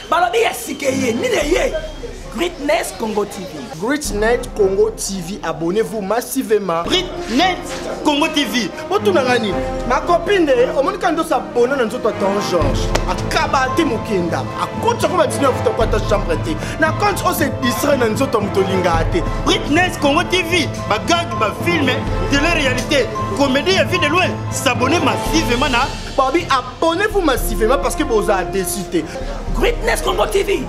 Balobi ya sika eye nini eye? Greatness Congo TV. Greatness Congo TV, abonnez-vous massivement. Greatness Congo TV. Botunanga nini? Ma copine de omoni ka ndosa abonné na nzoto ya Ton Georges. Akaba te mokenda. Akotisa ko ba 19 afuta ko ata chambre te. Na compte o se distraire na nzoto ya moto olingaka te. Greatness Congo TV, ba gag, ba film, télé-réalité, comédie ya vie de loin. S'abonner massivement na Babi abonnez-vous massivement parce que boza déçu te. Greatness Congo TV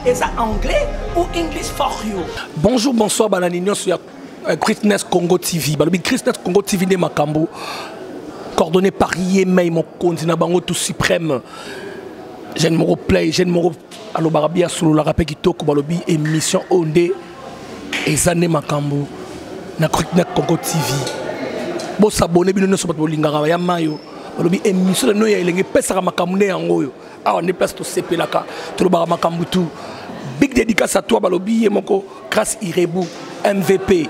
eza anglais ou English for you. Bonjour, bonsoir balandi nyonso ya euh, Greatness Congo TV. Balobi Greatness Congo TV nde makambo coordonné par Yemei mokonzi na bango tout suprême. Jeune moko play, jeune moko alobaka bien asololaka mpe kitoko balobi émission oyo nde eza nde makambo na Greatness Congo TV. Bosabone bino nyonso bato bolingaka ya mayo balobi émission na bino ya elenge epesaka makambo nde yango oyo awa nde place tosepelaka tolobaka makambo tout big dédicace à toi balobi ye moko grâce irebu mvp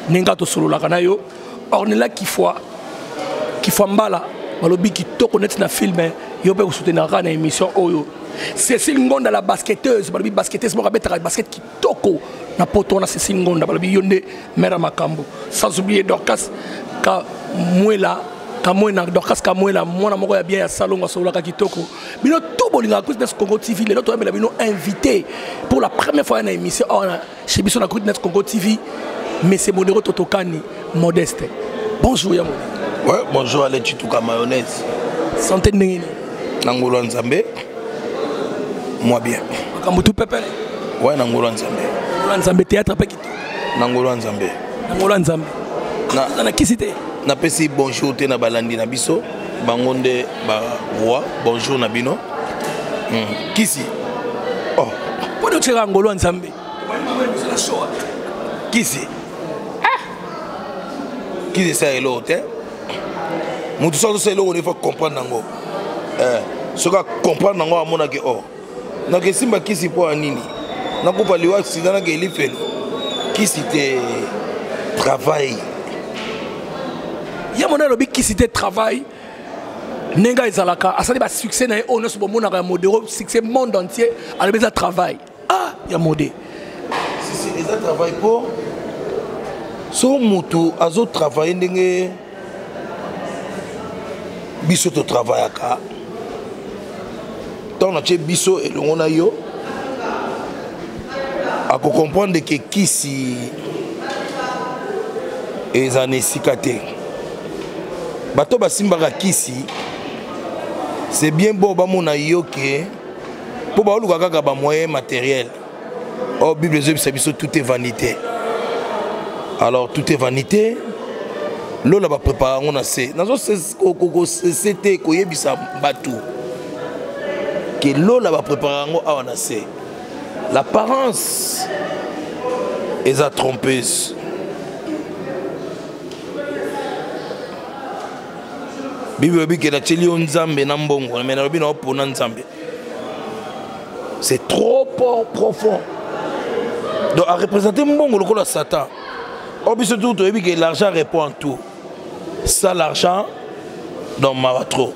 ndenge tosololaka na yo ornela kifwa kifwa mbala balobi kitoko neti na film yo mpe kosoutenaka na émission oyo cécile ngonda la basketteuse balobi basketteuse moko abetaka basket kitoko na poto wana cécile ngonda balobi yo nde mère ya makambo sans oublier dorcas kamwela kamwena dorcas kamwela mwana moko ya bien ya salongo asololaka kitoko bino tout bolingaka Greatness Congo TV lelo toyambela bino invité pour la première fois na émission awa na chez biso na Greatness Congo TV monsieur Modero Totokani Modeste bonjour ya Ouais, bonjour Alain Chituka mayonnaise. Santé ndenge nini? Na ngolo ya Nzambe. Moi bien. Makambo tout pepele. Ouais, na ngolo ya Nzambe. Ngolo ya Nzambe théâtre pe kitoko. Na ngolo ya Nzambe. Na ngolo ya Nzambe. Na na kisi te. Napesi bonjour te na balandi na biso. Bango nde ba roi. Bonjour na bino. Hmm. Kisi. Oh. Pona otyeka ngolo ya Nzambe. Kisi. Kisi esala eloko te. Moto soki azosala eloko ne faut comprendre yango. Eh, soki acomprendre yango amonaki oh. Nakesimba kisi mpo ya nini? Nakufa liwa accident nake elifelo. Kisi te travail. Ye mona alobi kisi te travail ndenge ezalaka asali ba succès na ye oyo nyonso bomonaka ya modero succès monde entier alobi eza travail ah ya mode sisi eza travail mpo so motu azotravaille ndenge biso totravaillaka ntango natye biso elongo na yo akocomprendre ke kisi eza na esika te bato basimbaka kisi c'est bien bon bamona yo ke mpo baoluka kaka bamoyen matériel or bible ezoyebisa biso tout est vanité alors tout est vanité lola baprépare yango na se nazokosese te koyebisa bato ke lola baprépare yango awa na se l'apparence eza trompeuse bible elobi ke natieli yo nzambe na mbongo me nalobi na opona nzambe c'est trop profond donc arepresente mbongo lokola satan oyo biso tout toyebi ke l'argent répond en tout sans l'argent donc mawa trop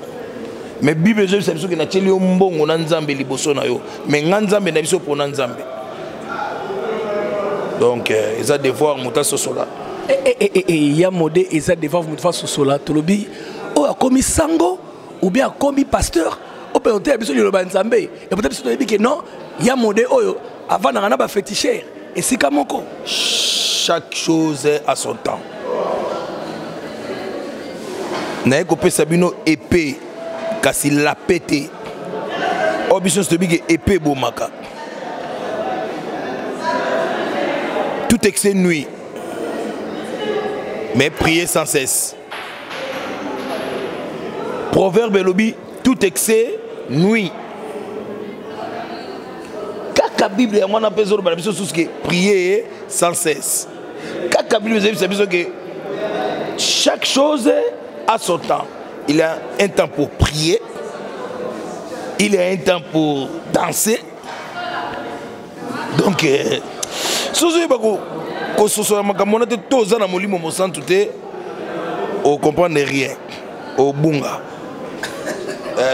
mais bible ezoyebisa biso ke natieli yo mbongo na nzambe liboso na yo mais nga nzambe na biso pona nzambe donc euh, eza devoir moto asosola eh, eh, eh, eh, ya mode eza devoir moto asosola tolobi oyo akomi sango ou bien akomi pasteur oyo mpe oteya biso liloba ya nzambe epote biso toyebi ke non ya mode oyo avandaka na bafetichere esika moko chaque chose a son temps naye kopesa bino epee kasi lape te oyo biso nyonso toyebi ke epe ebomaka tout excès nuit mais prier sans cesse proverbe elobi tout excès nuit kaka bible yango wana mpe ezoloba na biso susu ke prier sans cesse kaka bible ezobisa biso ke chaque chose a son temps il a un temps pour prier il a un temps pour danser donc euh, soki ozoyeba kososola makambo wana te to oza na molimo mosantu te ocomprendre rien obunga.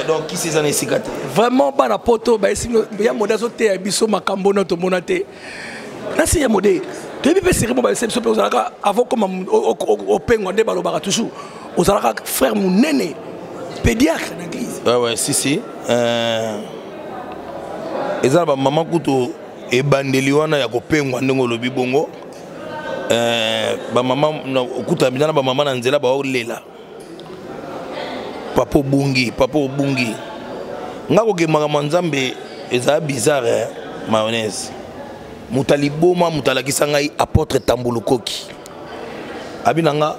Donc kisi eza na esika te. Vraiment, bana poto bayesi ya mode azoteya biso makambo na tomona te. Nasi ya mode toyebi mpe seri mo bayesi biso mpe ozalaka avant koma opengwa nde balobaka toujours ozalaka frère monene pédiatre na église. Ouais, ouais, si si, eza na bamama kutu ebandeli wana ya kopengwa ndenge olobi bongo. Bamama okuta mpenza na bamama na nzela baolela: "Papa obungi, papa obungi." Nga kokemaka ma Nzambe ezala bizarre, eh? Mayonnaise, moto aliboma, moto alakisa ngai apôtre Tambulukoki, abi na nga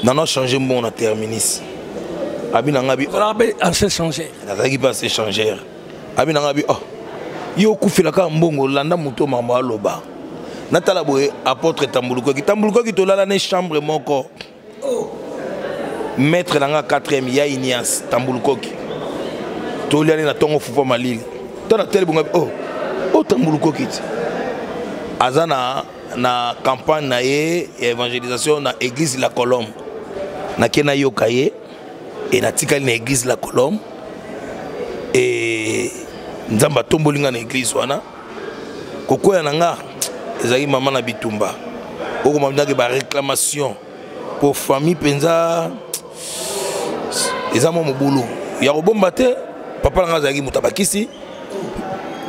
nano change mbongo na terminus, abi na nga bi Ozalaka mpe ancien changer? Nazalaki mpe ancien changeur. Abi na nga bi: "Oh, yo okufela kaka mbongo, landa moto makambo aloba." Natala boye, apôtre Tambulukoki. Tambulukoki, tolala na chambre moko. Maître na nga 4e ya Ignace Tambulukoki, toliani na ntongo fufa malili to na tele bongo. Oh, oh, Tambulukoki ti aza na campagne na ye ya évangélisation na église La Colombe. Nake nayoka ye e natikali na église La Colombe e Nzambe atomboli nga na église wana. Kokwea na nga ezalaki mama na bitumba, okoma ndaki baréclamation po famille mpenza eza mwa mobulu ya kobomba te. Papa na nga azalaki moto abakisi,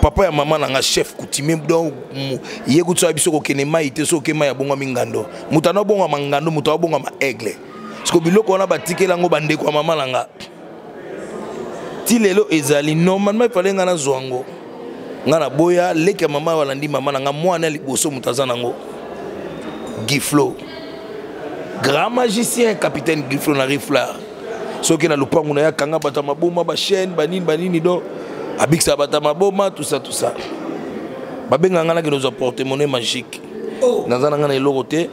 papa ya mama na nga chef coutumier. Donc ye kutu biso kokende mai te. Soki oke mai, abongwami ngando. Moto ana obongwama ngando, moto abongwama aigle. Siko biloko wana batikeli yango bandeko ya mama na nga ti lelo. Ezali normalement efale nga nazwa yango, nga naboya. Leki ya mama balandi mama na nga, mwana ya liboso, moto aza nango, Giflo, grand magicien, capitaine Giflo na Riflar. Soki na lupangu na ye, akanga bato ya maboma, bachaîne, banini banini, donc abikisaka bato ya maboma, tout ça, tout ça. Babengaka nga nakende ozwa porte monnaie magique. Naza na nga na eloko te.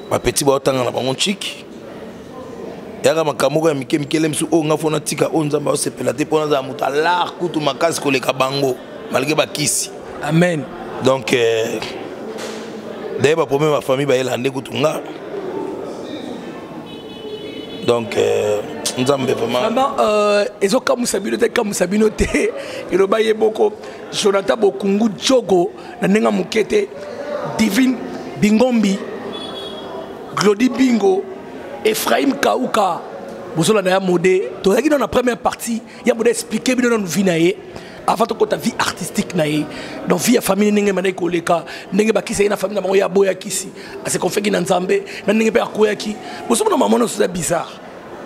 Bapeti baotanga na bango ntiki yaka makambo moko ya mike mikele mosusu oyo nga fo natika oyo Nzambe aosepela te, mpo nazala moto alar kutu makasi koleka bango malgré bakisi. Amen. Donc d'ailleurs baproblème ya famille bayela nde kutu nga. Donc Nzambe vraiment. Vraiment, ezokamwisa bino te, ekamwisa bino te. Eloba ye moko Jonathan Bokungu Jogo na ndenge ya moke te. Divine Bingombi, Glodi Bingo, Ephraim Kauka, bozolanda ya mode. Tozalaki nano na première partie ya mode, explique bino nanu vie na ye avant tokota vie artistique na ye. Donc vie ya famille, ndenge ebandaki koleka, ndenge bakisi ye na famille na bango, ye aboyakisi, ase konfeki na Nzambe na ndenge mpe akweyaki. Bozomona mama nyonso eza bizarre.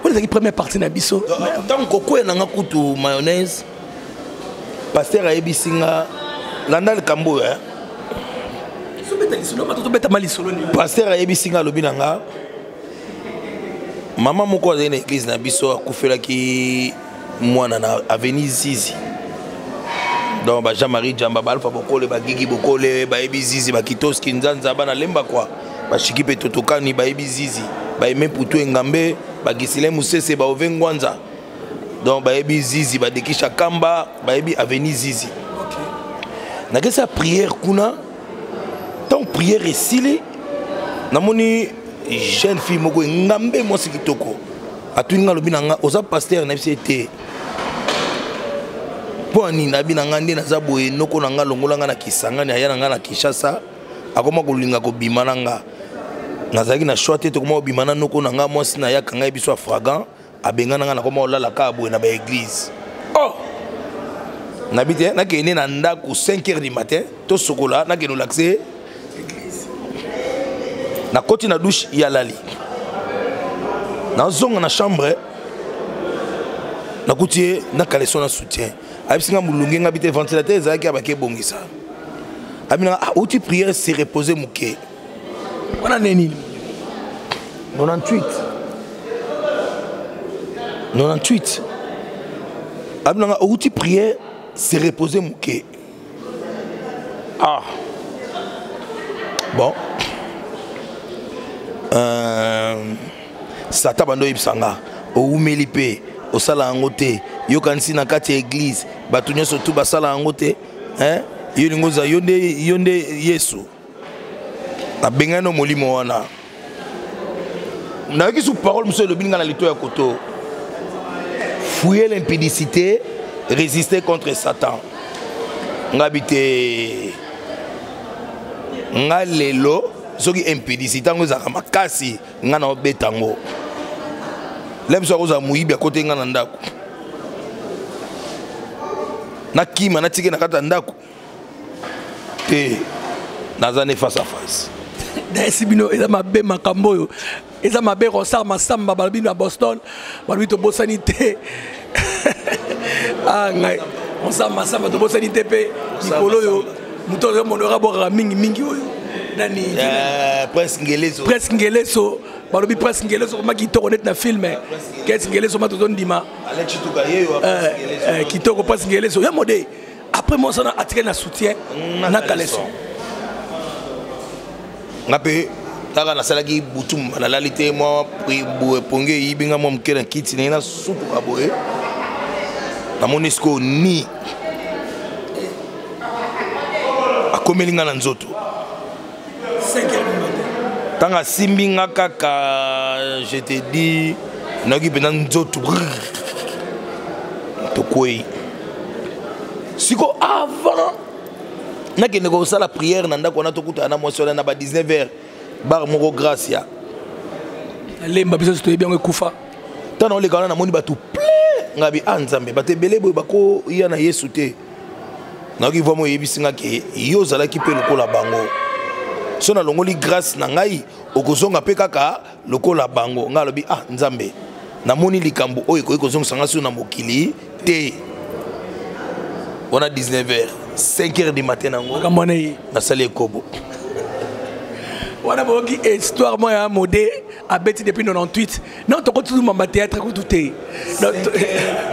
Wana ezalaki première partie na biso. Ntango kokwea na nga kutu mayonnaise, pasteur ayebisi nga: "Landa likambo oyo, eh." Tobeta lisolo, bato tobetama lisolo nini? Pasteur ayebisi nga, alobi na nga: "Mama moko azali na église na biso, akufelaki mwana na avenue Zizi." Donc ba Jean-Marie Jamba, ba Alpha Bokole, bagigi Bokole bayebi Zizi, bakitoski Nzanza, bana Lemba kwa bashiki mpe totokani bayebi Zizi, baeme Putu Engambe, bagisile Musese, baove Ngwanza. Donc bayebi Zizi, badekisha Kamba bayebi avenue Zizi. Nakesa prière kuna. Ntango prière esili, namoni jeune fille moko engambe, mwasi kitoko. Atuni nga, alobi na nga: "Oza pasteur?" Nayebisi ye te. "Mpo ya nini?" Nabi na nga nde naza boye, noko na nga longola nga na Kisangani, aya na nga na Kinshasa, akoma kolinga kobima na nga. Nazalaki na choix te, tokoma kobima na noko na nga. Mwasi na ye akanga ye biso afragan, abengana nga, nakoma kolala kaka boye na baéglise. Oh, nabi te, nakende na ndako 5 heures du matin, tosokola, nakende olakise ye. Nakoti na douche, ye alali. Nazonga na chambre, nakuti ye na caleçon na soutien. Ayebisi nga molunge nga bi te, ventilateur ezalaki, abaki ebongisa. Abi nanga: "Ah, outi prière, se repose moke." Wana nde nini? 98, 98. Abi nanga: "Outi prière, se repose moke." Ah bon, satan bando oyebisa nga: "Owumeli mpe osala yango te. Yokanisi na kati ya église bato nyonso tu basala yango te, hein? Yo olingi oza yo nde, yo nde Yesu." Nabengani no molimo wana. Nayoki su parole mosusu elobi nga na lito ya koto. Fuyez l'impudicité, résistez contre Satan. Ngabi te nga lelo soki impudicité yango ezalaka makasi nga na obeta yango le biso akozala moyibi akote nga na ndako nakima natike na kati ya ndako te naza ne face à face. Nayesi bino eza mabe makambo oyo eza mabe. Rosar Masamba balobi na Boston, balobi tobosani te. Ah ngai Rosar Masamba, tobosani te. Mpe likolo oyo moto oyo monora abwakaka mingimingi oyo nani? Prince Ngeleso. Prince Ngeleso, balobi Prince Ngeleso koma kitoko neti na film. Prince Ngeleso ma tozondima kitoko. Prince Ngeleso ya mode après moi sana atikali na soutien na caleçon. Nga mpe kaka nasalaki butu, nalali te. Mwa pongi eyibi nga mwa moke na kiti ndenge nasutuka boye, namoni sikoyo ni akomeli nga na nzoto. Ntango asimbi nga kaka, je te dis, nayoki mpenza nzoto tokwei. Siko avant nakende kosala prière na ndako wana, tokutana na mwasi wana na ba 19 heures, bar moko Gracia. Lemba, biso toyebi yango, ekufa. Ntango naoleka wana, namoni bato plein. Ngabi a Nzambe, bato ebele boye bakoya na Yesu te. Nayoki voix mo oyebisi nga ke yo ozalaki mpe lokola bango, so nalongoli grâce na ngai, okozonga mpe kaka lokola bango. Ngai alobi: ah Nzambe, namoni likambo oyo ekoki kozongisa ngai so na mokili te. Wana 19 heures, 5 heures du matin nango makambo wana ye nasali ekobo. Wana boyoki histoire moko ya mode abeti depuis 98. Non, tokoti mamba théâtre kutu te.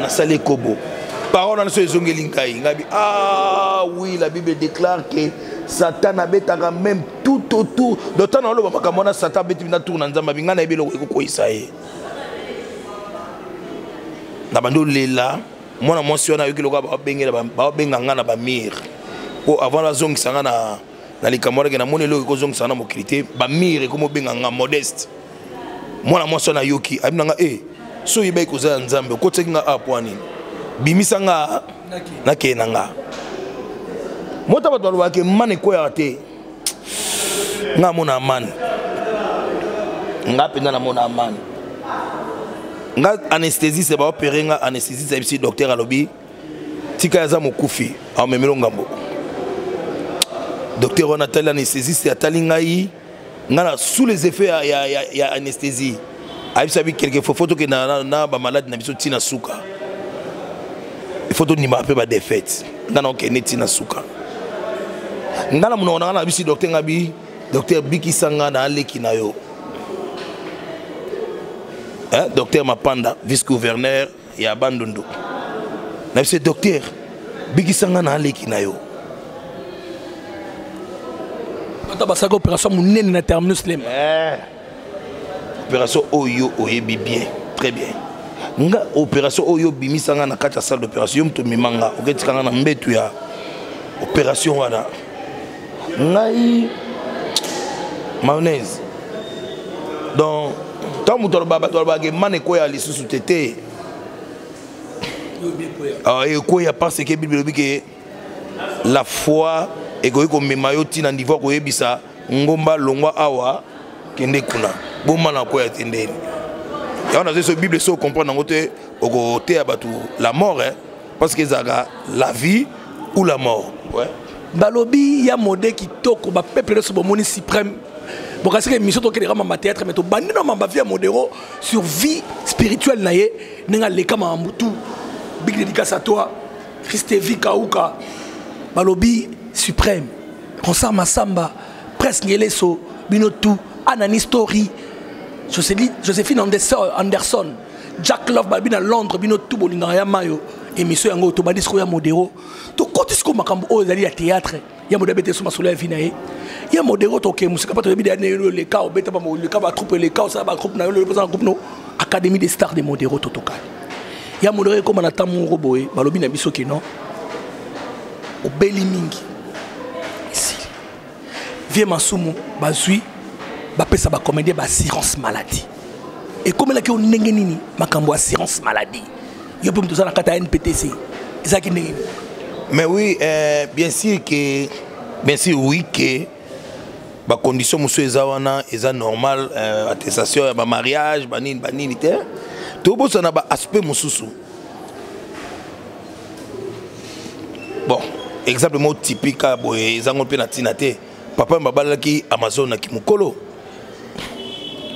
Nasali ekobo, parole wana so ezongeli ngai. Ngai: ah oui, la Bible déclare que Satan abetaka même tout autour. Donc ntango aloba makambo wana, Satan abeti na tour na Nzambe. Abi ngai nayebi eloko ekokweyisa ye. Na bandi olela mwana mwasi wana, ayoki lokola babenga nga na bamire po avant bazongisa nga na likambo wana ke namoni eloko ekozongisa nga na mokili te. Bamire ekomi obenga nga Modeste. Mwana mwasi wana ayoki, ayebi na nga e so oyebaki koza ya Nzambe, okotisaki nga a po nini? Bimisa nga, nakee na nga. Mota bato balobaka ke mane ekweyaka te. Nga amona amane, nga mpenza namona amane. Nga anesthésiste baopere nga, anesthésiste ayebisi docteur, alobi: tika, aza mokufi, amemelo ngambo. Docteur wana atali, anesthésiste atali ngai, nga na sous les effets ya anesthésie, ayebisa bi quelque fois faut tokende na bamalade na biso ntina suka, il faut tondimaka mpe badéfaite. Nga na okende ntina suka, nga na monoko na nga na bisi docteur, nga bi: docteur, bikisa nga na aleki na yo. Hein, docteur Mapanda, vice gouverneur ya Bandundu, na biso: docteur, bikisa nga na aleki na yo. Ata basalaki opération monene na Terminus Lemba. Eh. Opération oyo oyebi bien, très bien. Nga opération oyo obimisa nga na kati ya salle d'opération, yo moto omema nga, oketika nga na mbetu ya opération wana, ngai mayonnaise. Donc ntango moto aloba, bato alobaka emana ekweya lisusu te te. Ah, ekweya parce que Bible elobi ke la foi ekoki komema yo ntina niveau ya koyebisa ngomba: longwa awa, kende kuna. Bomana koya te ndeni yango nazo so Bible so comprendre yango te, okoteya bato la mort, hein? Parce que ezalaka la vie ou la mort, ouais. Balobi ya mode kitoko, bapeuple nyonso bomoni suprême bokasika émission. Tokendeka mamba théâtre, mais tobandi na mamba vie ya Modero sur vie spirituelle na ye, ndenge aleka makambo tout. Big dédicace à toi, Christevi Kauka. Balobi suprême Ronsard Masamba, Presque Ngeleso, bino tout, Anani Story, Joséphine Anderson, Jack Love, balobi na Londres, bino tout bolingaka ya mayo. Émission yango tobandi sikoyo ya Modero. Tokoti sikoyo makambo oyo ezali ya théâtre ya Modero. Abete so masolo ya vie na ye ya Modero. Tokee mosika mpo toyebi deya eleka obeta oleka batroupe, eleka osala bagroupe na yo. Lelo mpoza na groupe no Académie des stars de Modero. Totokani ya Modero ekóma na ntango moko boye, balobi na biso keno obeli mingi, esili vie masumu. Bazwi bapesa bacomédien baassurance maladie. Ekomelaki yo ndenge nini makambo assurance maladie? Yo mpe moto oza na kati ya NPTC, ezalaki ndenge nini? Mais oui, bien sûr que, bien sûr, oui, que bacondition mosusu eza wana, eza normal, attestation ya bamariage, banini banini te. Tobosana baaspect mosusu. Bon, exemple moko typique kaka boye, ezango mpe na ntina te. Papa babalaki Amazon na kimokolo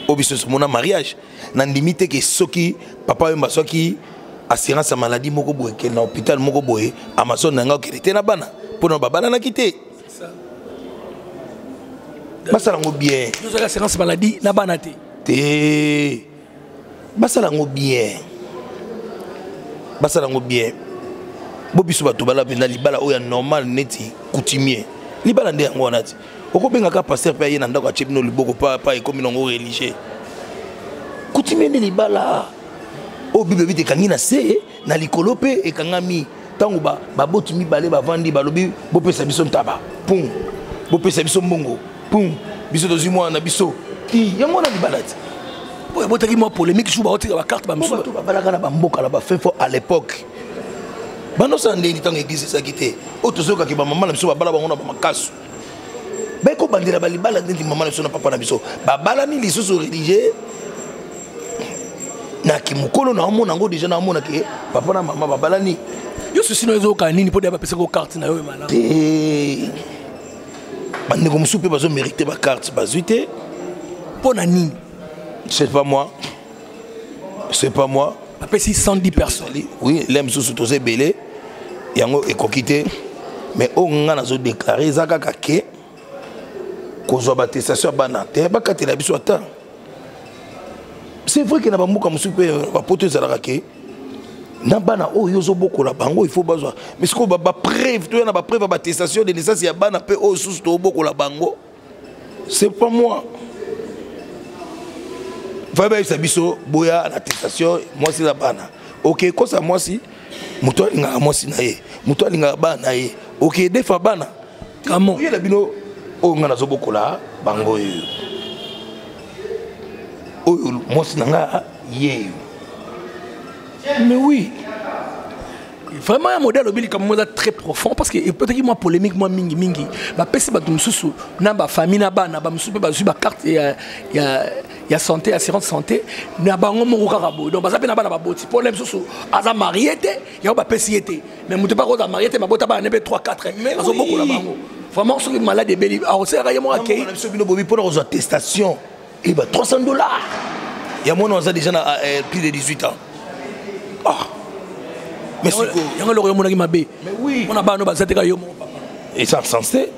oyo biso tomona mariage. Nandimi te ke soki papa oyo bazwaki assurance ya maladie moko boye, ke na hôpital moko boye, Amazon na yango akende te na bana, mpona babalanaki te. Basala yango bien. Ozwaki assurance maladie na bana te? Te, basala yango bien, basala yango bien. Bo biso bato bala mpenza libala oyo ya normal, neti coutumier. Libala nde yango wana ti okobengaka pasteur mpe aye na ndako, atie bino liboko, pa ekomi nango religieux. Coutumier nde libala oyo Bible ebi te ekangi na se na likolo mpe ekangami. Ntango baboti mibale bavandi, balobi: "Bopesa biso ntaba pum, bopesa biso mbongo pum, biso tozwi mwana na biso." Ti yango wana libala ti. Oyo ebotaki mwa polémique jour baotika bacarte bamosusu. Bato babalaka na bamboka na bafin fort à l'époque, bandosala ndeni ntango église ezalaki te. Oyo tozoyokaki bamama na biso babala bango na bamakasu, bayekobandela balibala ndeti mama na biso na papa na biso babalani lisusu religieux na kimokolo. Naomona yango déjà, naomona ke papa na mama babalani. Yo susi no ezoyoka nini mpo deya bapesaki carte na yo oyo malamu? Te, bandeko mosusu mpe bazomérite bacarte, bazwi te. Mpo na nini? C'est pas moi, c'est pas moi. Bapesi 110 personnes. Oui, le mosusu toza ebele, yango ekoki te. Mais oyo nga nazodéclare eza kaka ke kozwa baattestation ya bana te, bakatela biso ata. C'est vrai ke na bamboka mosusu mpe bapoto ezalaka ke na bana oyo ozobokola bango, il faut bazwa. Mais sikoyo bapreuve, toya na bapreuve ya baattestation de naissance ya bana mpe oyo susu tobokola bango. C'est pas moi. Fai bayebisa biso: "Boya na attestation, mwasi eza bana." Ok, kosa mwasi, moto alingaka mwasi na ye, moto alingaka bana na ye, ok, defa bana. Kamo. Oyela bino oyo nga nazobokola bango, oyo oyo mwasi na nga yeyo. Mais oui. Vraiment, ya modèle olobi likambo moko eza très profond, parce que epotaki mwa polémique mwa mingi mingi. Bapesi bato mosusu na bafamille na bana, bamosusu mpe bazwi bacarte ya santé, assurance santé na bango moko kaka boye. Donc baza mpe na bana baboti. Problème mosusu, aza marié te, yango bapesi ye te. Mais moto mpe akoza marié te, mabota bana ne mpe 3 4, azobokola bango. Vraiment, soki malade ebeli, akoselaka ye moko akei. Biso bino bobi mpona kozwa attestation eba 300 $ ya mwana aza déjà na plus de 18 ans. Ah, mais sikoyo Yango eloko yomonaki mabe? Mais oui. Mpona bana baza te, kaka yo moko papa. Eza sens te.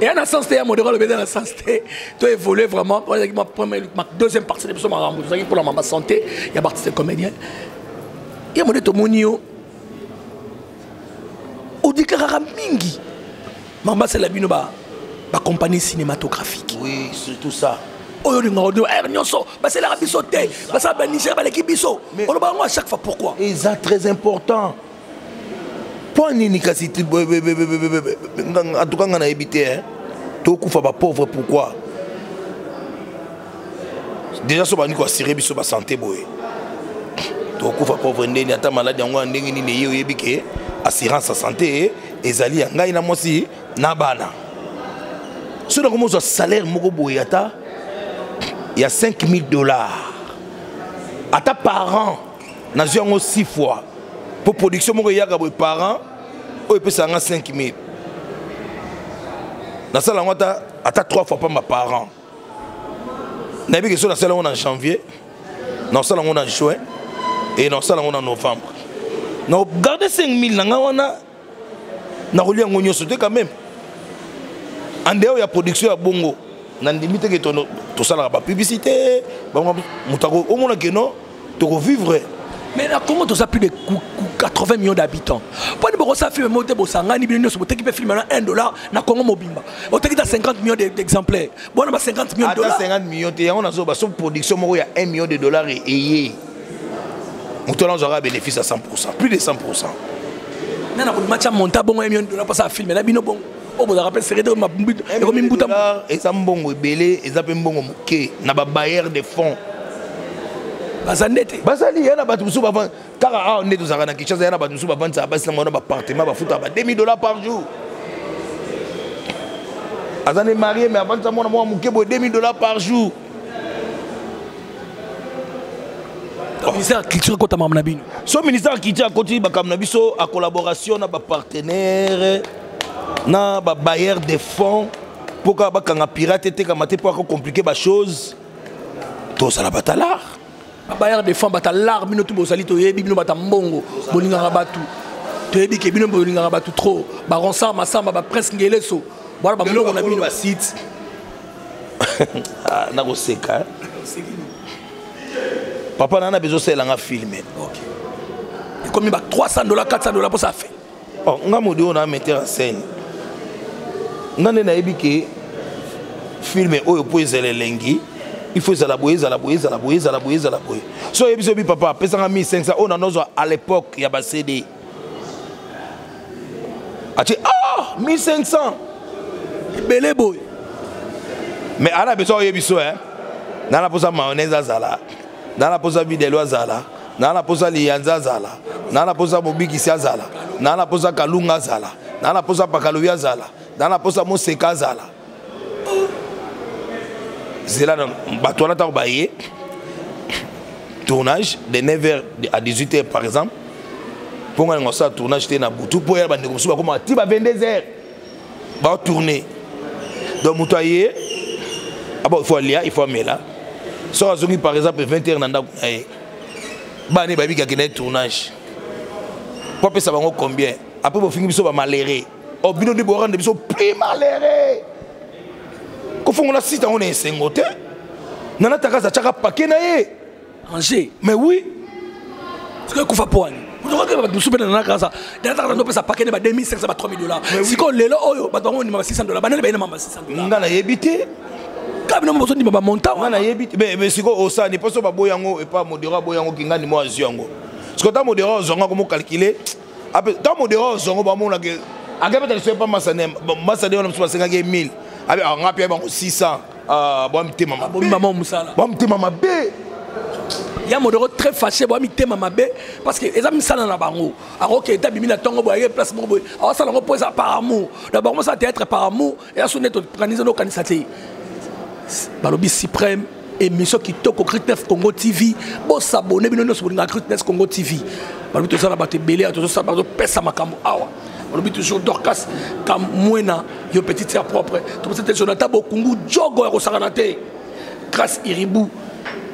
Eya na sens te. Ya modero alobi eza na sens te. To évolue vraiment. Ezalaki ma première, ma deuxième partie de biso. Makambo tozalaki mpona mama santé ya baartiste comédien. Ya mode, tomoni yo odéclaraka mingi makambo basala bino bacompagnie cinématographique. Oui, surtout ça. Oyo olingaka odo aire nyonso, basalaka biso te, basala banigéria, baleki biso. Oloba yango à chaque fois, pourquoi? Eza très important. Mpo nini kasi? En tout cas, nga nayebi te. Tokufa bapauvre pourquoi? Déjà so bandi koassurer biso basanté boye, tokufa pauvre ndeni? Ata maladi yango ya ndenge nini ye, oyebi ke assurance ya santé ezali ya ngai na mwasi na bana. So nakomozwa salaire moko boye, ata ya 5000 $ ata par an, nazwi yango 6 fois, mpo production moko eyaka boye par an, oyo epesaka nga 5000, nasala yango ata 3 fois pamba par an. Nayebi ke so nasala yango na janvier, nasala yango na juin e nasala yango na novembre, na garde 5000 na nga wana, nakolia yango nyonso te quand même. En dehors ya production ya bongo, nandimi teke tosalaka bapublicité, moto omona ke non, tokovivre. Mais na Congo toza plus de 80 millions d'habitants. Mponi bokosala film moko te, bosangani bino nyonso, boteki mpe film na 1 dollar na Congo mobimba, oteki ta 50 millions d'exemplaires, bona ba 50 millions de dollars. 50 millions te, yango nazoba so production moko ya 1 million de dollars eye, moto wana azwaka bénéfice à 100, plus de 100. Nana kondima tia monta bongo 1 million de dollars mpasa film na bino bongo oyo bozalaka mpe sere te, ekomi mbuta. Eza mbongo ebele, eza mpe mbongo moke na babailleur de fonds. Baza nde te. Bazali ya na bato mosusu bavandi kaka awa nde tozalaka na Kinshasa, ya na bato mosusu bavandisaka basi na bango na baappartement, bafutaka ba 2000 dollars par jour. Aza ne marié mais avandisa mwana mwa moke boye 2000 dollars par jour. Ministère ya culture ekota makambo na bino. So ministère ya culture akoti makambo na biso a collaboration na bapartenaire na babailleur de fonds mpo kaka bakanga pirate etekama te mpo akocomplike bachose, tozala batalar. Babailleur de fonds batalar, bino tu bozali, toyebi bino bata mbongo, bolingaka bato, toyebi ke bino bolingaka bato trop. Baronsar Masamba, bapresque ngeleso bwana bambongo na bino. Basite nakoseka papa nana bezosalelanga filme. Ekomi ba 300 dollars, 400 dollars mpo ça fait. Oh, nga modi oyo na metteur en scène, nga nde nayebi ke filme oyo mpo ezala elengi, il faut ezala boye, ezala boye, ezala boye, ezala boye, ezala boye. So oyebi, so oyebi, papa apesanga 1500 oyo nanozwa à l'époque ya bacd, atie ah 1500. Ebele boye. Mais ana besoin oyebi so nana mposa mayonnaise azala, nana mposa videlo azala, nana mposa liyanza azala, nana mposa mobikisi azala, nana mposa kalunga azala, nana mposa pakalobi azala, nana mposa moseka azala. Zela na bato wana ntango baye tournage de 9h à 18h par exemple, mpo nga ninga osala tournage te na butu, mpo ya bandeko mosusu bakomaka ti ba 22h baotourne. Donc moto aye aba, il faut alia, il faut amela. Soki azongi par exemple 20h na ndako na ye, bana bayebi kake na ye tournage, po apesa bango combien? Après bofingi biso bamalheureux. O bino nde borendre biso plus malheureux. Kofongola site yango na esengo te. Nana Takaza atiaka pake na ye. Angers. Mais oui. Sikoyo ekufa po wani bato mosusu mpe na Nana Kasa, Nana Kasa ndopesa pake ne ba 2500, ba 3000 dollars. Sikoyo lelo oyo bato bango ondima ba 600 dollars, banani bayina mamba 600 dollars? Nga nayebi te. Kaka bino bozondima bamontant. Nga nayebi te. Mais sikoyo osani mposo baboya yango epa modero, aboya yango kingani mo azwi yango. Sikoyo ta modero ozonga komokalkule, ta modero ozongo bamonake akebeta liso epa masane, masane wana mosusu basengaki ye 1000, abe nga mpe bango 600. Bwa mitema mabe, mama mosala. Bwa mitema mabe. Ya modero très fâché, bwa mitema mabe, parce que eza misala na bango. Akoke ete abimi na ntongo boye, aye place moko boye, awasala yango mpo eza par amour na bango. Mosala théâtre par amour eya so nde tokanisa, nokanisa te. Balobi suprême émission kitoko, Critnef Congo TV. Bosabone bino nyonso bolingaka Critnef Congo TV. Balobi toza na bato ebele, tozosala, bazopesa makambo awa. Balobi toujours Dorcas Kamwena, yo petite sœur propre. Topesa te Jonathan Bokungu jogo ya kosakana te, Grâce Iribu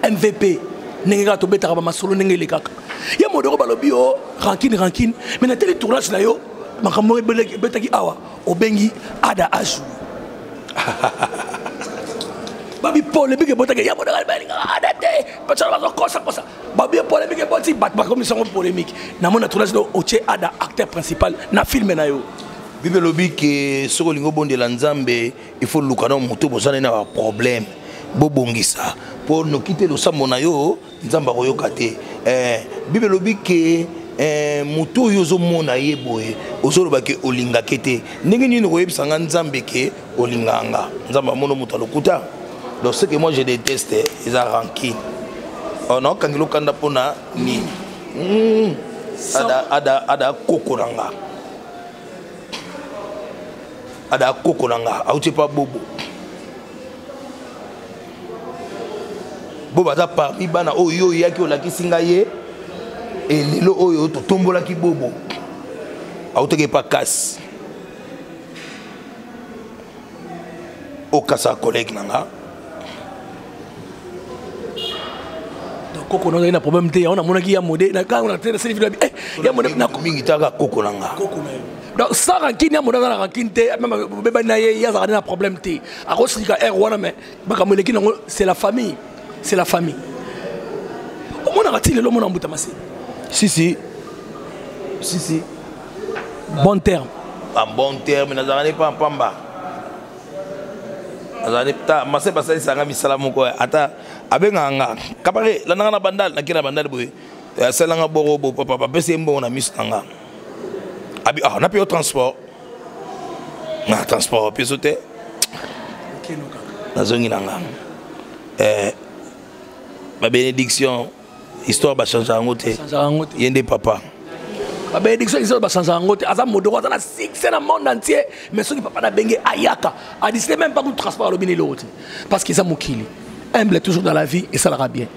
MVP. Ndenge kaka tobetaka bamasolo, ndenge elekaka ye modoro. Balobi yo rancune, rancune, mais nateli tournage na yo, makambo ebetaki awa, obengi Ada ajou babi polémique ebotaki. Ya modoro balingaka Ada te, bato bazokosakosa, babi polémique eboti, bato bakomisango polémique. Namoni na tournage no otie Ada acteur principal na filme na yo. Bible elobi ke soki olingi obondela Nzambe, il faut luka na moto bozali na baproblème, bobongisa mpo noki te losambo na yo Nzambe akoyoka te. Bible elobi ke moto oyo ozomona ye boye, ozoloba ke olingake te, ndenge nini okoyebisa nga Nzambe ke olingaka nga? Nzambe amona moto alokuta. Donc ce que moi je déteste eza rancune. Oh, naokangela okanda mpona nini? Ada, ada koko na nga, ada koko na nga, auti epa Bobo. Bobo aza parmi bana oyo yo oyaki olakisi ngai ye. Elelo oyo totombolaki Bobo, autaki epa Kasi, okasa collègue na nga. Koko nazali na problème te. Yango namonaki ya mode naseli video ya mode. Mingi taka koko na nga. Koko na yo. Donc sans rancune, ya mode aza na rancune te. Même bobebani na ye, ye azalaka nde na problème te, akosilika aire wana. Mais makambo eleki nango, c'est la famille, c'est la famille. Omonaka ti lelo omona mbuta mase? Si, si, si, si. Bon terme. En bon terme, nazalaka ne pampamba, nazalaka ta mase basalisaka misala moko. Ata abengaka nga kabare, landanga na Bandal, nake na Bandal boye, asalanga boro bo papa, bapesi ye mbongo na miso na nga, abi ah nape yo transport na transport apeso te, nazongi na nga. Babénédiction. Histoire bachange yango te. Ye nde papa. Babénédiction eza bachange yango te. Aza modoro, aza na succès na monde entier, mais soki papa na benge ayaka adisile même pas ku transport, alobi na eloko te, parce que eza mokili. Humble toujours dans la vie esalaka bien.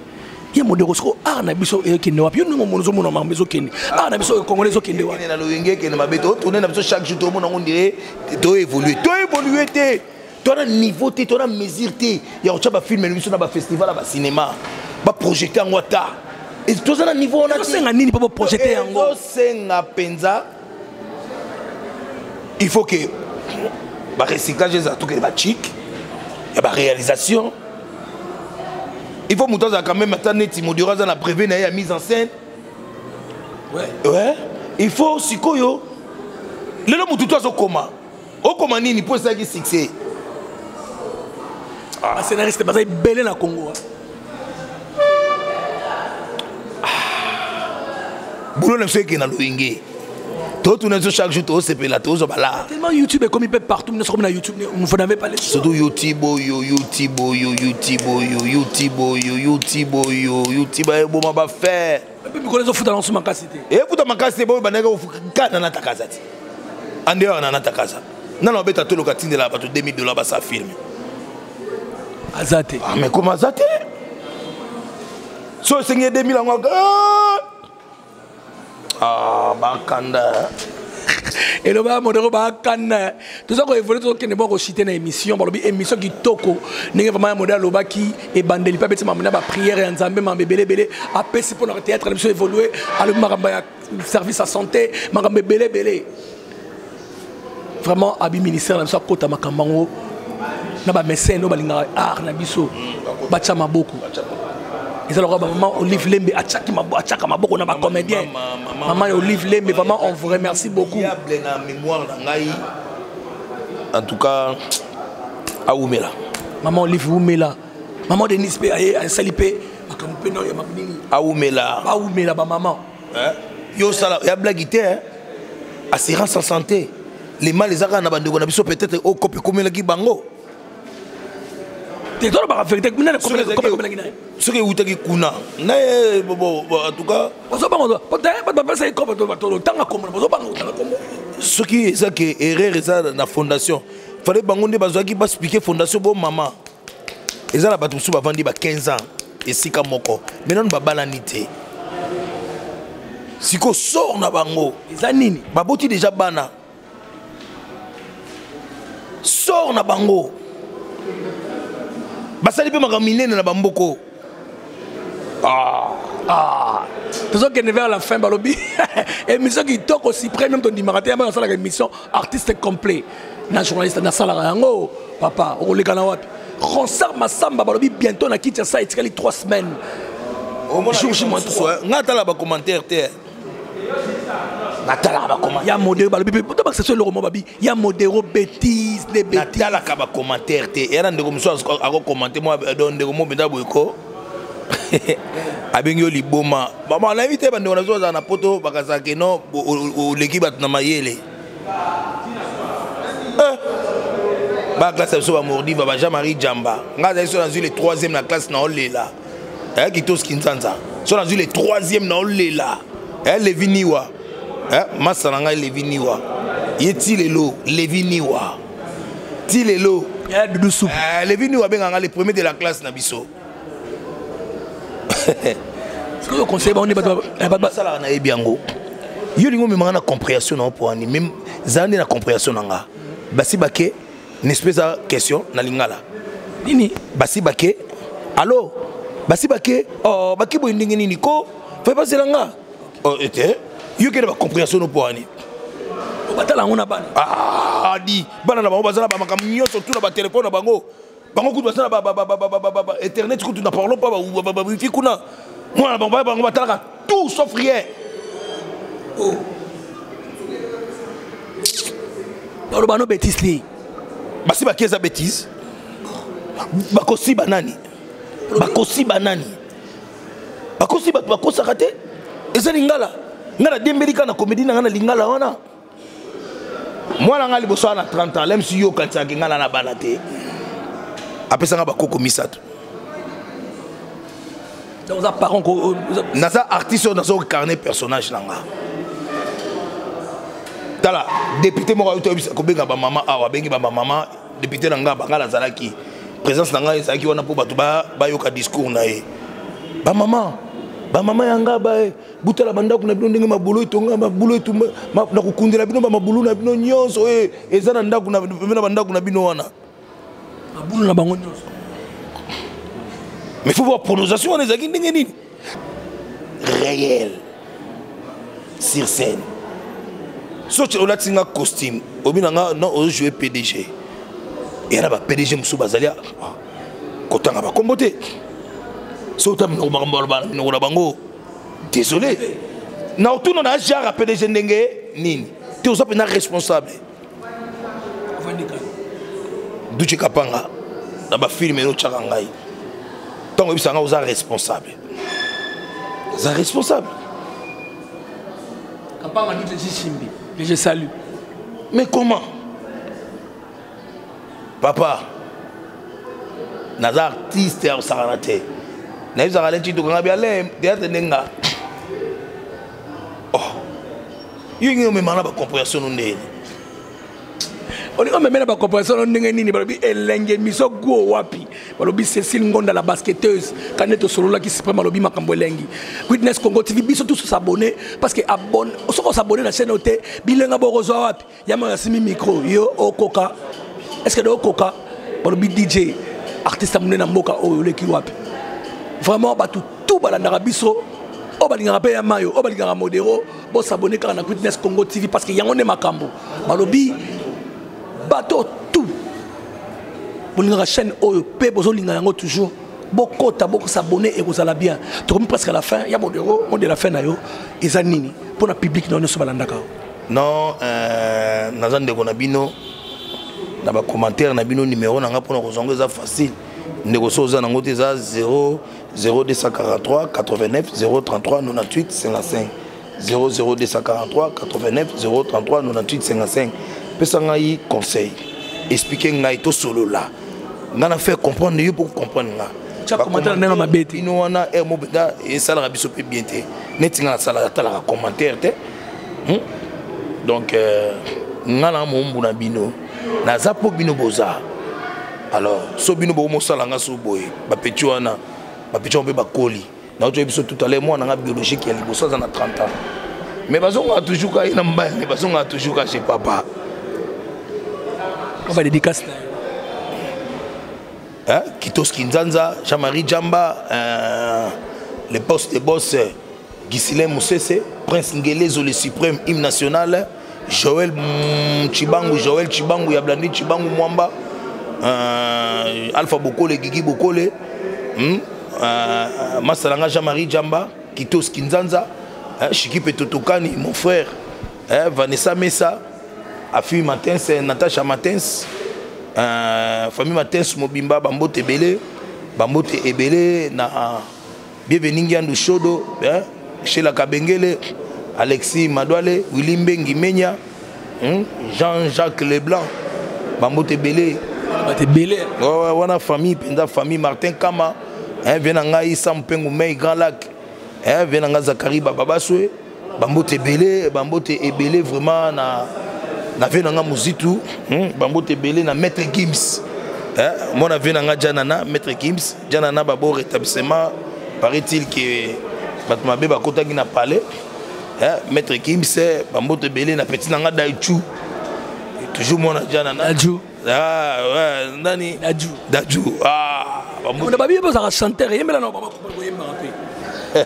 Ye modero, soko art na biso ekende wapi? Yo ndenge omona, ozomona makambo ezokende, art na biso congolais ezokende wapi? Na loyenge ekende mabe. Totourne na biso chaque jour, tomona yango ndire toévolue, toévolue te, tona niveau te, tona mesure te ya kotya bafilme na biso na bafestival ya bacinéma, baprojecte yango. Ata toza na niveau wana. Tosenga nini mpo boprojecte yango? Tosenga mpenza, il faut que barecyclage ezala, tokende bachike ya baréalisation. Il faut moto azala quand même ata neti Modero, aza na brevet na ye ya mise en scène. Ouais. Il faut sikoyo lelo motu to azokoma, okoma nini mpo esalaki succès. Bascénariste baza ebele na Congo. Boulot na biso ekende na loyenge. Totuna biso chaque jour, tozosepela, tozozwa bala. Tellement YouTube ekomi mpe partout, nyonso komi na YouTube, vous n'avez pas les choix. Surtout YouTube oyo, YouTube oyo, YouTube oyo, YouTube oyo, YouTube oyo, YouTube eboma bafaire. Mpe mikolo ezofuta nanso makasi te. Efuta makasi te. Boyo bandaki kana natakaza ti ande wana natakaza nana obeta toloka tindela bato 2000 $ basa filme. Aza te. Ah, mais koma aza te, so esengi ye 2000 yango. Ah, bakanda. Eloba modero, bakanda. Toza koévolue, tozokende bo kochite na émission. Balobi émission kitoko ndenge vraiment ya modèle alobaki ebandeli mpe abeti mambo na baprière ya Nzambe, mambo ebele ebele apesi mpo na théâtre na biso évolue. Alobi makambo ya service ya santé, makambo ebele ebele. Vraiment abi ministère na biso akota makambo yango na bamécène oyo balingaka art na biso, batya maboko. Eza lokola bamama Olive Lembe atiaki, atiaka maboko na bacomédien. Mama Olive Lembe, vraiment on vous remercie beaucoup. Diable na mémoire na ngai, en tout cas awumela. Mama Olive wumela, mama Denis mpe aye asali mpe makambo mpe na ya nini. Awumela. Awumela bamama. Yo osala ya blague te, hein? Assurance en santé, le mal eza kaka na bandeko na biso, peut-être oyo kope ekomelaki bango. Te, tolobaka vérité, nani komelaki na ye? Soki eutaki kuna na ye, bon, en tout cas. Ozobanga bato bapesaki kope, totanga kombo, bozobanga kotanga kombo. Soki eza ke erreur eza na fondation, fallait bango nde bazwaki basplike fondation. Bo mama, eza na bato mosusu bavandi ba 15 ans esika moko, mais nanu babalani te. Siko sort na bango eza nini? Baboti déjà bana, sort na bango basali mpe makambo minene na bamboko. Ah. Ah. Tozokende vers la fin. Balobi émission kitoko suprême, même tondimaka te yamba nasalaka émission artiste complet na journaliste, nasalaka yango. Papa, okoleka na wapi? Ronsard Masamba, balobi bientôt na Kinshasa, etikali 3 semaines, jour J moins 3. Nga atala bacommentaire te, natalaka bacommentaire. Ya modero, balobi mpe tobakisa so eloko mo, babi ya modero bêtise de bêtise. Natalaka bacommentaire te. Eya na ndeko mosusu akokommente mwa, donc ndeko mo mpenza boye ko abengi yo liboma. Bama nayebi te, bandeko na biso bazala na poto, bakazalaka keno oleki bato na mayele. Baklasse ya biso bamordiva, ba Jean Marie Jamba, ngai azali so nazwi le troisième na classe na olela ayaki toski nzanza, so nazwi le troisième na olela. Levi Niwa, masa na ngai Levi Niwa, ye ti lelo Levi Niwa ti lelo. Ya Dudu Supu. Levi Niwa abengaka le premier de la classe na biso. Sikoyo conseil bango nde bato basalaka, nayebi yango. Yo olingi omemanga na compréhension na yo mpo wani meme zala nde na compréhension na nga. Basi bake, n'est-ce pas? Eza question na lingala. Nini? Basi bake, allo, basi bake, oh, bake boye ndenge nini ko fai basela nga? Oh, ete yo kende bacompréhension no mpo wani. Batala yango na bana. Ah, di bana na bango baza na bamakambo nyonso tu na batelefone na bango. Bango kutu baza na internet kutu, na parlons pas bawifi kuna. Mwana bango, bango batalaka tout sauf rien. Oh. Baloba no bêtise te. Basi baki eza bêtise. Bakosiba nani? Bakosiba nani? Bakosi bato, bakosaka te. Eza lingala. Ngai nadembeli kaka na comédie na ngai na lingala wana. Mwana ngai liboso wana na 30 ans, lemsi yo okanisaki ngai na na bana te, apesanga bakoko misato. Donc oza parent naza artiste oyo nazo incarner personnage na nga. Tala député moko ayuti oyebisa kobenga bamama awa, abengi bamama député na nga, banga nazalaki présence na ngai ezalaki wana mpo bato bayoka discours na ye. Bamama, bamama ya nga baye butala bandako na bino ndenge mabulu etonga, mabulu etumba, na kokundela bino bamabulu na bino nyonso oyo eza na ndako na bandako na bino wana, mabulu na bango nyonso. Mais faut voir prononciation wana ezalaki ndenge nini réel sur scène. Soki olati nga costume, obi na nga non, ozojoue PDG, eya na ba PDG mosusu bazali kotanga bakombo te. Soki ota minoko makambo baloba na minoko na bango, désolé, na otuna na genre ya PDG ndenge nini te, oza mpenza responsable. Duce Kapanga na bafilme eno otyaka ngai, ntango oyebisa ngai oza responsable, oza responsable. Kapanga Duce Chichimbi, que je salue. Mais comment, papa, naza artiste ya kosakana te. Nayebisaka neti tokanga biale théâtre ndenga. Oh, yo ngi omema na bacompréhension no ndenge. Olingi omeme na bacompréhension no ndenge nini? Balobi elenge miso guo wapi? Balobi Cécile Ngonda la basketteuse, kande tosololaki suprême, alobi makambo elengi. Witness Congo TV, biso tous s'abonner, parce que abonne, soki osabonne na chaîne oyo te, bilenga bokozwa wapi? Yama asimi micro, yo okoka, est ce que okoka? Balobi DJ artiste monene na mboka oyo, oleki wapi? Vraiment, bato tout balandaka biso, oyo balingaka mpe ya mayo, oyo balingaka Modero, bosabone kaka na Witness Congo TV, parce que yango nde makambo. Balobi bato tout bolingaka chaîne oyo mpe bozolinga yango toujours, bokota, bokosabone, ekozala bien. Tokomi presque à la fin ya Modero. Mot de la fin na yo eza nini mpona public na yo nyonso balandaka yo? Non, naza ndeko na bino na bacommentaire na bino. Numéro na nga mpona kozwa yango eza facile, ndeko, so oza nango te, eza 0 0243 89 033 98 55, 00243 89 033 98 55. Pesa ngai conseil, explike ngai, tosolola, ngai na faire comprendre yo mpo comprendre nga. Tia commentaire ndenge mabe te. Bino wana aire mo mpenza esalaka biso mpe bien te. Neti ngai nasalaka, atalaka commentaire te. Donc nga na mombu na bino, naza mpo bino boza. Alors so bino bokomosala nga so boye, bapeti wana, bapeti wana mpe bakoli. Nauti biso tout à l'heure, mwana nga biologique ya liboso aza na 30 ans, mais bazongaka toujours ka ye na mobali, mais bazongaka toujours ka chez papa. Oba dédicace na yo. Hein? Kitos Kinzanza, Jean-Marie Djamba, le poste de boss, Ghislain Moussese, Prince Ngelezo, le suprême hymne national, Joël Chibangu, Joël Chibangu, Yablandi Chibangu Mwamba, Alpha Bokole, Gigi Bokole, Masalanga Jean-Marie Djamba, Kitos Kinzanza, hein, Chiki Petotokani, mon frère, hein, Vanessa Messa, Afi Matins, Natacha Matins, famille Matins Mobimba, Bambote Ebele, Bambote Ebele, na Bienvenue Ngiandu Shodo, hein, Sheila Kabengele, Alexis Madouale, Willy Mbengi Menya, Jean-Jacques Leblanc, Bambote Ebele. Bambote Ebele. Ouais, ouais, wana famille, penza famille Martin Kama, hein, vient na ngai Sam Pengu Mei Grand Lac, hein, vient na ngai Zakari Bababaswe, Bambote Ebele, Bambote Ebele vraiment na vient na ngai Muzitu, Bambote Ebele na Maître Gims. Hein, moi na vient na ngai Janana, Maître Gims, Janana babo rétablissement, paraît-il que bato mabe bakotaki na palais, hein, Maître Gims, Bambote Ebele na petit na ngai Daichu. Toujours moi na Janana. Daju. Ah, ouais, nani? Daju. Daju. Ah, Bambote. On a pas bien besoin de chanter, yembela na baba koyemba pe.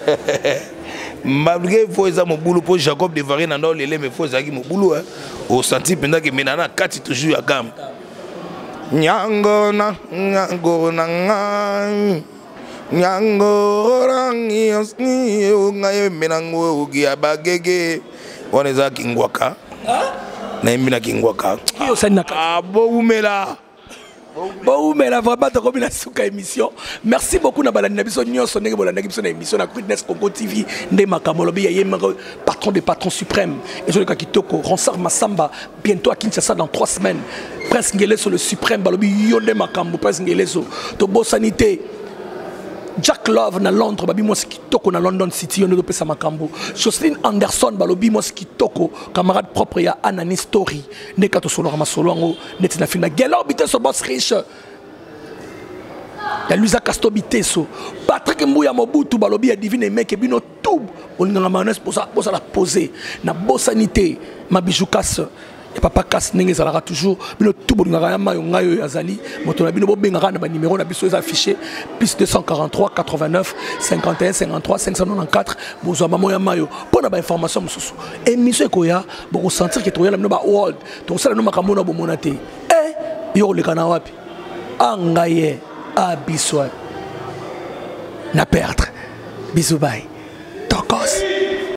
Malgré fo eza mobulu mpo Jacob de Varie na ndao lele, mais fo ezalaki mobulu, hein. Osenti mpenza ke mena na kati toujours ya gamme. Nyango na nyango na ngai nyango rangi osni ngai mena ngo ogi ya bagege wana eza kingwaka, nayembi na kingwaka. Ki osali na kati? Ah, bowumela. Boumela vraiment, tokomi na suka émission. Merci beaucoup na balandi na biso nyonso ndenge bolandaki biso na émission na Greatness Congo TV. Nde makambo olobi ya ye moko patron de patron suprême, ezoleka kitoko. Ronsard Massamba bientôt à Kinshasa dans 3 semaines. Prince Ngeleso le suprême, balobi yo nde makambo. Prince Ngeleso, tobosani te. Jack Love na Londres babi mwasi kitoko na London City yo nde ozopesa makambo. Jocelyn Anderson balobi mwasi kitoko camarade propre ya Anani Story nde kaka tosololaka masolo yango neti na film ya Gelor Biteso boss riche ya Luisa Casto Biteso Patrick Mbuya Mobutu balobi ya Divine Emeke bino tout bolingaka mayonnaise bozala pose na bosani te mabijou kas ya papa kas ndenge ezalaka toujours bino tout bolingaka ya mayo ngai oyo azali moto na bino bobengaka na banimero na biso eza affiché plus 243 89 51 53 594 bozwa mamo ya mayo mpo na bainformation mosusu émission ekoya bokosentir ke tokoya na bino ba world tokosala bino makambo na bomona te e yo koleka na wapi a ngai ye a biso na perdre bisous bye.